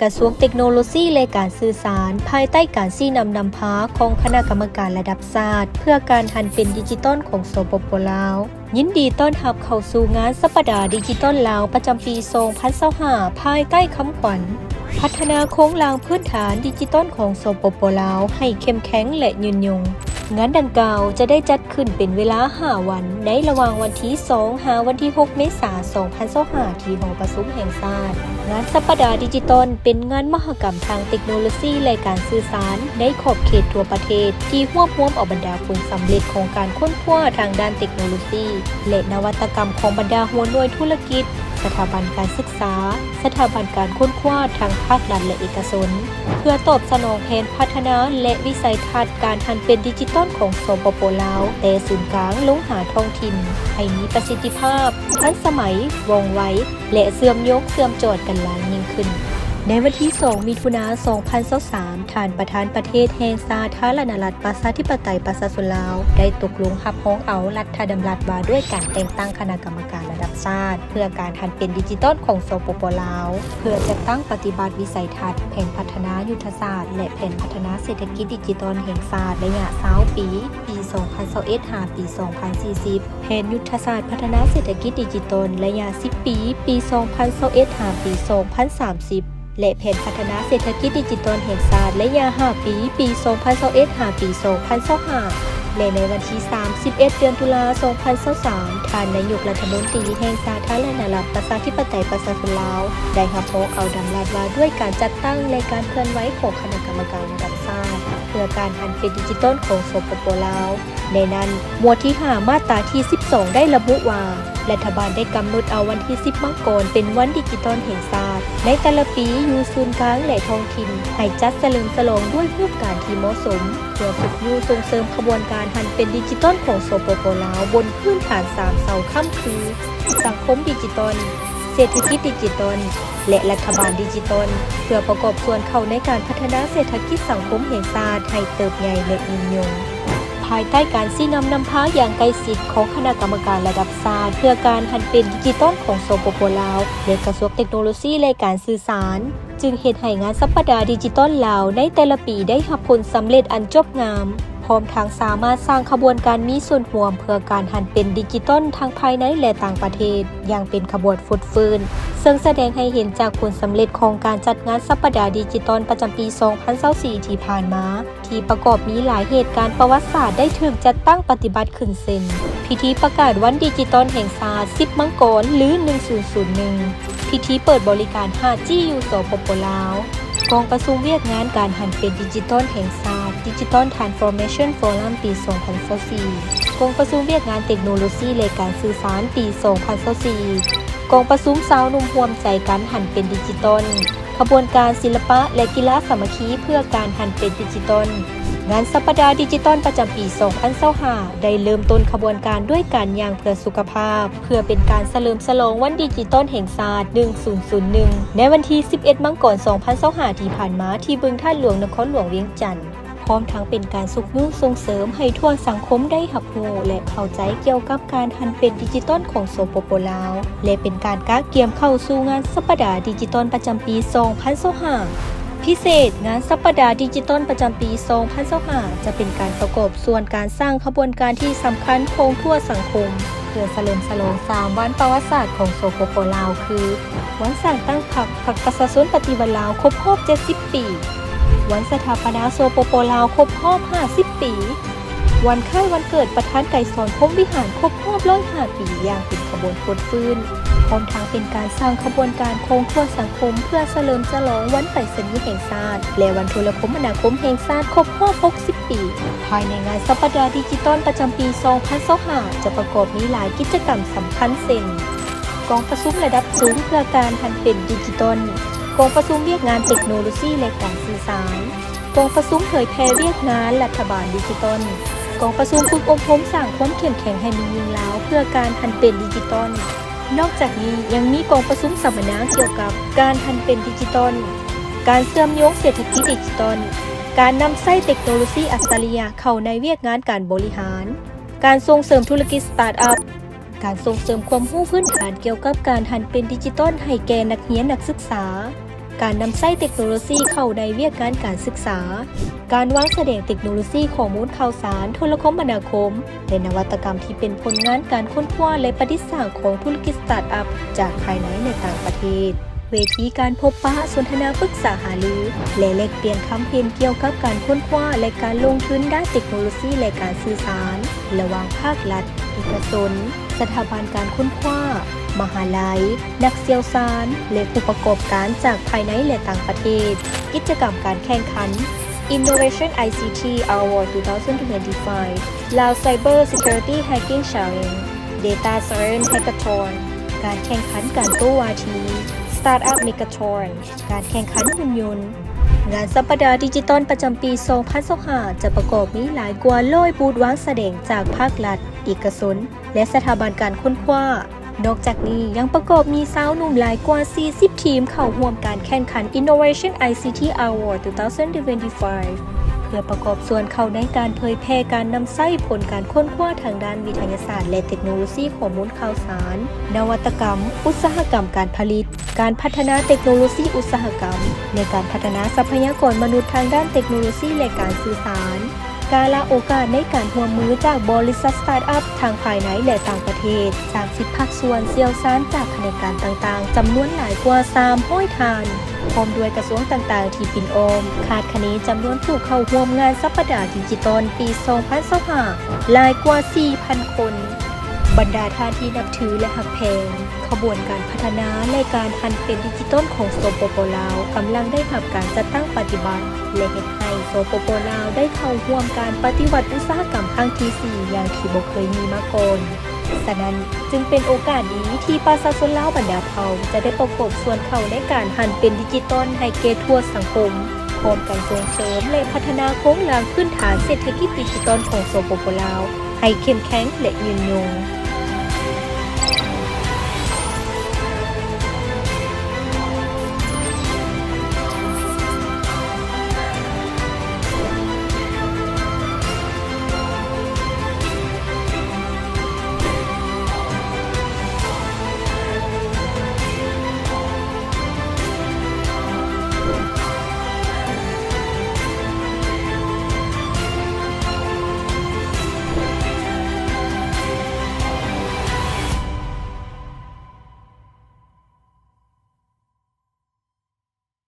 ກະຊວງເຕັກໂນໂລຊີ ແລະ ການສື່ສານ ພາຍໃຕ້ການຊີ້ນຳນຳພາຂອງຄະນະກຳມະການລະດັບຊາດ ເພື່ອການຫັນເປັນດິຈິຕອນຂອງ ສປປ ລາວ ຍິນດີຕ້ອນຮັບເຂົ້າສູ່ງານສັບປະດາດິຈິຕອນລາວ ປະຈຳປີສອງພັນຊາວຫ້າ ພາຍໃຕ້ຄຳຂວັນ ພັດທະນາໂຄງລ່າງພື້ນຖານດິຈິຕອນຂອງ ສປປ ລາວ ໃຫ້ເຂັ້ມແຂງ ແລະ ຍືນຍົງ. ງານດັ່ງກ່າວຈະໄດ້ຈັດຂຶ້ນເປັນເວລາຫ້າວັນ ໃນລະຫວ່າງວັນທີສອງ ຫາວັນທີຫົກ ເມສາ ສອງພັນຊາວຫ້າ ທີ່ຫໍປະຊຸມແຫ່ງຊາດ. ງານສັບປະດາດິຈິຕອນເປັນງານມະຫະກຳທາງເຕັກໂນໂລຊີ ແລະ ການສື່ສານໃນຂອບເຂດທົ່ວປະເທດ ທີ່ຮວບຮວມເອົາບັນດາຜົນສຳເລັດຂອງການຄົ້ນຄວ້າທາງດ້ານເຕັກໂນໂລຊີ ແລະ ນະວັດຕະກຳຂອງບັນດາຫົວໜ່ວຍທຸລະກິດ, ສະຖາບັນການສຶກສາ, ສະຖາບັນການຄົ້ນຄວ້າທັງພາກລັດ ແລະ ເອກະຊົນ ເພື່ອຕອບສະໜອງແຜນພັດທະນາ ແລະ ວິໄສທັດການຫັນເປັນດິຈິຕອນຂອງ ສປປ ລາວ ແຕ່ສູນກາງລົງຫາທ້ອງຖິ່ນ ໃຫ້ມີປະສິດທິພາບ, ທັນສະໄໝ, ວ່ອງໄວ ແລະ ເຊື່ອມໂຍງເຊື່ອມຈອດກັນຫຼາຍຍິ່ງຂຶ້ນ. ໃນວັນທີສອງ ມິຖຸນາ ສອງພັນຊາວສາມ ທ່ານປະທານປະເທດແຫ່ງສາທາລະນະລັດ ປະຊາທິປະໄຕ ປະຊາຊົນລາວ ໄດ້ຕົກລົງຮັບຮອງເອົາລັດຖະດຳລັດວ່າດ້ວຍການແຕ່ງຕັ້ງຄະນະກຳມະການລະດັບຊາດ ເພື່ອການຫັນເປັນດິຈິຕອນຂອງ ສປປ ລາວ ເພື່ອຈັດຕັ້ງປະຕິບັດວິໄສທັດ, ແຜນພັດທະນາຍຸດທະສາດ ແລະ ແຜນພັດທະນາເສດຖະກິດດິຈິຕອນແຫ່ງຊາດໄລຍະຊາວປີ ປີສອງພັນຊາວເອັດ ຫາປີສອງພັນສີ່ສິບ, ແຜນຍຸດທະສາດພັດທະນາເສດຖະກິດດິຈິຕອນໄລຍະສິບປີ ປີສອງພັນຊາວເອັດ ຫາປີສອງພັນສາມສິບ ແລະ ແຜນພັດທະນາເສດຖະກິດດິຈິຕອນແຫ່ງຊາດໄລຍະຫ້າປີ ປີສອງພັນຊາວເອັດ ຫາປີສອງພັນຊາວຫ້າ ແລະ ໃນວັນທີສາມສິບເອັດ ເດືອນຕຸລາ ສອງພັນຊາວສາມ ທ່ານນາຍົກລັດຖະມົນຕີແຫ່ງສາທາລະນະລັດ ປະຊາທິປະໄຕ ປະຊາຊົນລາວ ໄດ້ຮັບຮອງເອົາດຳລັດວ່າດ້ວຍການຈັດຕັ້ງ ແລະ ການເຄື່ອນໄຫວຂອງຄະນະກຳມະການລະດັບຊາດ ເພື່ອການຫັນເປັນດິຈິຕອນຂອງ ສປປ ລາວ. ໃນນັ້ນ, ໝວດທີຫ້າ ມາດຕາທີສິບສອງ ໄດ້ລະບຸວ່າ ລັດຖະບານໄດ້ກຳນົດເອົາວັນທີສິບ ມັງກອນ ເປັນວັນດິຈິຕອນແຫ່ງຊາດໃນແຕ່ລະປີ ຢູ່ສູນກາງ ແລະ ທ້ອງຖິ່ນ ໃຫ້ຈັດສະເຫຼີມສະຫຼອງດ້ວຍຮູບການທີ່ເໝາະສົມ ເພື່ອຊຸກຍູ້ສົ່ງເສີມຂະບວນການຫັນເປັນດິຈິຕອນຂອງ ສປປ ລາວ ບົນພື້ນຖານສາມເສົາຄ້ຳ ຄື ສັງຄົມດິຈິຕອນ, ເສດຖະກິດດິຈິຕອນ ແລະ ລັດຖະບານດິຈິຕອນ ເພື່ອປະກອບສ່ວນເຂົ້າໃນການພັດທະນາເສດຖະກິດສັງຄົມແຫ່ງຊາດໃຫ້ເຕີບໃຫຍ່ ແລະ ຍືນຍົງ. ພາຍໃຕ້ການຊີ້ນຳນຳພາຢ່າງໃກ້ຊິດຂອງຄະນະກຳມະການລະດັບຊາດ ເພື່ອການຫັນເປັນດິຈິຕອນຂອງ ສປປ ລາວ ແລະ ກະຊວງເຕັກໂນໂລຊີ ແລະ ການສື່ສານ ຈຶ່ງເຮັດໃຫ້ງານສັບປະດາດິຈິຕອນລາວໃນແຕ່ລະປີໄດ້ຮັບຜົນສຳເລັດອັນຈົບງາມ, ພ້ອມທັງສາມາດສ້າງຂະບວນການມີສ່ວນຮ່ວມເພື່ອການຫັນເປັນດິຈິຕອນທັງພາຍໃນ ແລະ ຕ່າງປະເທດ ຢ່າງເປັນຂະບວນຟົດຟື້ນ, ເຊິ່ງສະແດງໃຫ້ເຫັນຈາກຜົນສຳເລັດຂອງການຈັດງານສັບປະດາດິຈິຕອນປະຈຳປີສອງພັນຊາວສີ່ທີ່ຜ່ານມາ ທີ່ປະກອບມີຫຼາຍເຫດການປະຫວັດສາດໄດ້ຖືກຈັດຕັ້ງປະຕິບັດຂຶ້ນ ເຊັ່ນ ພິທີປະກາດວັນດິຈິຕອນແຫ່ງຊາດ ສິບ ມັງກອນ ຫຼື ໜຶ່ງພັນຊາວໜຶ່ງ, ພິທີເປີດບໍລິການຫ້າຈີ ຢູ່ ສປປ ລາວ, ກອງປະຊຸມວຽກງານການຫັນເປັນດິຈິຕອນແຫ່ງຊາດ Digital TransFormation Forum ປີສອງພັນຊາວສີ່, ກອງປະຊຸມວຽກງານເຕັກໂນໂລຊີ ແລະ ການສື່ສານ ປີສອງພັນຊາວສີ່, ກອງປະຊຸມຊາວໜຸ່ມຮ່ວມໃຈກັນຫັນເປັນດິຈິຕອນ, ຂະບວນການສິລະປະ ແລະ ກິລາສາມັກຄີເພື່ອການຫັນເປັນດິຈິຕອນ. ງານສັບປະດາດິຈິຕອນປະຈຳປີສອງພັນຊາວຫ້າ ໄດ້ເລີ່ມຕົ້ນຂະບວນການດ້ວຍການຍ່າງເພື່ອສຸຂະພາບ ເພື່ອເປັນການສະເຫຼີມສະຫຼອງວັນດິຈິຕອນແຫ່ງຊາດ ໜຶ່ງພັນຊາວໜຶ່ງ ໃນວັນທີສິບເອັດ ມັງກອນ ສອງພັນຊາວຫ້າ ທີ່ຜ່ານມາ ທີ່ບຶງທາດຫຼວງ ນະຄອນຫຼວງວຽງຈັນ. ພ້ອມທັງເປັນການຊຸກຍູ້ສົ່ງເສີມໃຫ້ທົ່ວສັງຄົມໄດ້ຮັບຮູ້ ແລະ ເຂົ້າໃຈກ່ຽວກັບການຫັນເປັນດິຈິຕອນຂອງ ສປປ ລາວ ແລະ ເປັນການກະກຽມເຂົ້າສູ່ງານສັບປະດາດິຈິຕອນປະຈຳປີສອງພັນຊາວຫ້າ. ພິເສດ, ງານສັບປະດາດິຈິຕອນປະຈຳປີສອງພັນຊາວຫ້າ ຈະເປັນການປະກອບສ່ວນການສ້າງຂະບວນການທີ່ສຳຄັນຂອງທົ່ວສັງຄົມ ເພື່ອສະເຫຼີມສະຫຼອງສາມວັນປະຫວັດສາດຂອງ ສປປ ລາວ ຄື ວັນສ້າງຕັ້ງພັກ ພັກປະຊາຊົນປະຕິວັດລາວ ຄົບຮອບເຈັດສິບປີ, ວັນສະຖາປະນາ ສປປ ລາວ ຄົບຮອບຫ້າສິບປີ, ວັນຄ້າຍວັນເກີດປະທານໄກສອນ ພົມວິຫານ ຄົບຮອບຮ້ອຍຫ້າປີ ຢ່າງເປັນຂະບວນຟົດຟື້ນ, ພ້ອມທັງເປັນການສ້າງຂະບວນການຂອງທົ່ວສັງຄົມ ເພື່ອສະເຫຼີມສະຫຼອງວັນໄປສະນີແຫ່ງຊາດ ແລະ ວັນໂທລະຄົມມະນາຄົມແຫ່ງຊາດ ຄົບຮອບຫົກສິບປີ. ພາຍໃນງານສັບປະດາດິຈິຕອນປະຈຳປີສອງພັນຊາວຫ້າ ຈະປະກອບມີຫຼາຍກິດຈະກຳສຳຄັນ ເຊັ່ນ ກອງປະຊຸມລະດັບສູງເພື່ອການຫັນເປັນດິຈິຕອນ, ກອງປະຊຸມວຽກງານເຕັກໂນໂລຊີ ແລະ ການສື່ສານ, ກອງປະຊຸມເຜີຍແຜ່ວຽກງານລັດຖະບານດິຈິຕອນ, ກອງປະຊຸມຝຶກອົບຮົມສ້າງຄວາມເຂັ້ມແຂງໃຫ້ແມ່ຍິງລາວເພື່ອການຫັນເປັນດິຈິຕອນ. ນອກຈາກນີ້ຍັງມີກອງປະຊຸມສຳມະນາກ່ຽວກັບການຫັນເປັນດິຈິຕອນ, ການເຊື່ອມໂຍງເສດຖະກິດດິຈິຕອນ, ການນຳໃຊ້ເຕັກໂນໂລຊີອັດສະລິຍະເຂົ້າໃນວຽກງານການບໍລິຫານ, ການສົ່ງເສີມທຸລະກິດສະຕາດອັບ, ການສົ່ງເສີມຄວາມຮູ້ພື້ນຖານກ່ຽວກັບການຫັນເປັນດິຈິຕອນໃຫ້ແກ່ນັກຮຽນນັກສຶກສາ, ການນຳໃຊ້ເຕັກໂນໂລຊີເຂົ້າໃນວຽກງານການສຶກສາ, ການວາງສະແດງເຕັກໂນໂລຊີຂໍ້ມູນຂ່າວສານ, ໂທລະຄົມມະນາຄົມ ແລະ ນະວັດຕະກຳທີ່ເປັນຜົນງານການຄົ້ນຄວ້າ ແລະ ປະດິດສ້າງຂອງທຸລະກິດສະຕາດອັບຈາກພາຍໃນ ແລະ ຕ່າງປະເທດ. ເວທີການພົບປະ, ສົນທະນາປຶກສາຫາລື ແລະ ແລກປ່ຽນຄຳເຫັນກ່ຽວກັບການຄົ້ນຄວ້າ ແລະ ການລົງທຶນດ້ານເຕັກໂນໂລຊີ ແລະ ການສື່ສານ ລະຫວ່າງພາກລັດ, ເອກະຊົນ, ສະຖາບັນການຄົ້ນຄວ້າ, ມະຫາໄລ, ນັກຊ່ຽວຊານ ແລະ ຜູ້ປະກອບການຈາກພາຍໃນ ແລະ ຕ່າງປະເທດ. ກິດຈະກຳການແຂ່ງຂັນ Innovation ໄອ ຊີ ທີ Award ສອງພັນຊາວຫ້າ Lao Cyber Security Hacking Challenge, Data Science Hackathon, ການແຂ່ງຂັນການໂຕ້ວາທີ, Startup Megathon, ການແຂ່ງຂັນຫຸ່ນຍົນ. ງານສັບປະດາດິຈິຕອນປະຈຳປີ ສອງພັນຊາວຫ້າ ຈະປະກອບມີຫຼາຍກວ່າຮ້ອຍບູດວາງສະແດງຈາກພາກລັດ, ເອກະຊົນ ແລະ ສະຖາບັນການຄົ້ນຄວ້າ. ນອກຈາກນີ້ຍັງປະກອບມີຊາວໜຸ່ມຫຼາຍກວ່າສີ່ສິບທີມເຂົ້າຮ່ວມການແຂ່ງຂັນ Innovation ໄອ ຊີ ທີ Award ສອງພັນຊາວຫ້າ ເພື່ອປະກອບສ່ວນເຂົ້າໃນການເຜີຍແຜ່ການນຳໃຊ້ຜົນການຄົ້ນຄວ້າທາງດ້ານວິທະຍາສາດ ແລະ ເຕັກໂນໂລຊີຂໍ້ມູນຂ່າວສານ, ນະວັດຕະກຳ, ອຸດສາຫະກຳການຜະລິດ, ການພັດທະນາເຕັກໂນໂລຊີອຸດສາຫະກຳ ແລະ ການພັດທະນາຊັບພະຍາກອນມະນຸດທາງດ້ານເຕັກໂນໂລຊີ ແລະ ການສື່ສານ. ກາລະໂອກາດໃນການຮ່ວມມືຈາກບໍລິສັດສະຕາດອັບທັງພາຍໃນ ແລະ ຕ່າງປະເທດ, ສາມສິບພາກສ່ວນຊ່ຽວຊານຈາກຂະແໜງການຕ່າງໆ ຈຳນວນຫຼາຍກວ່າສາມຮ້ອຍທ່ານ, ພ້ອມດ້ວຍກະຊວງຕ່າງໆທີ່ປິ່ນອ້ອມ. ຄາດຄະເນຈຳນວນຜູ້ເຂົ້າຮ່ວມງານສັບປະດາດິຈິຕອນປີ ສອງພັນຊາວຫ້າ ຫຼາຍກວ່າສີ່ພັນຄົນ. ບັນດາທ່ານທີ່ນັບຖື ແລະ ຮັກແພງ, ຂະບວນການພັດທະນາ ແລະ ການຫັນເປັນດິຈິຕອນຂອງ ສປປ ລາວ ກຳລັງໄດ້ຮັບການຈັດຕັ້ງປະຕິບັດ ແລະ ເຮັດໃຫ້ ສປປ ລາວ ໄດ້ເຂົ້າຮ່ວມການປະຕິວັດອຸດສາຫະກຳຄັ້ງທີສີ່ ຢ່າງທີ່ບໍ່ເຄີຍມີມາກ່ອນ. ສະນັ້ນ, ຈຶ່ງເປັນໂອກາດດີທີ່ປະຊາຊົນລາວບັນດາເຜົ່າຈະໄດ້ປະກອບສ່ວນເຂົ້າໃນການຫັນເປັນດິຈິຕອນໃຫ້ແກ່ທົ່ວສັງຄົມ, ພ້ອມກັນສົ່ງເສີມ ແລະ ພັດທະນາໂຄງລ່າງພື້ນຖານເສດຖະກິດດິຈິຕອນຂອງ ສປປ ລາວ ໃຫ້ເຂັ້ມແຂງ ແລະ ຍືນຍົງ.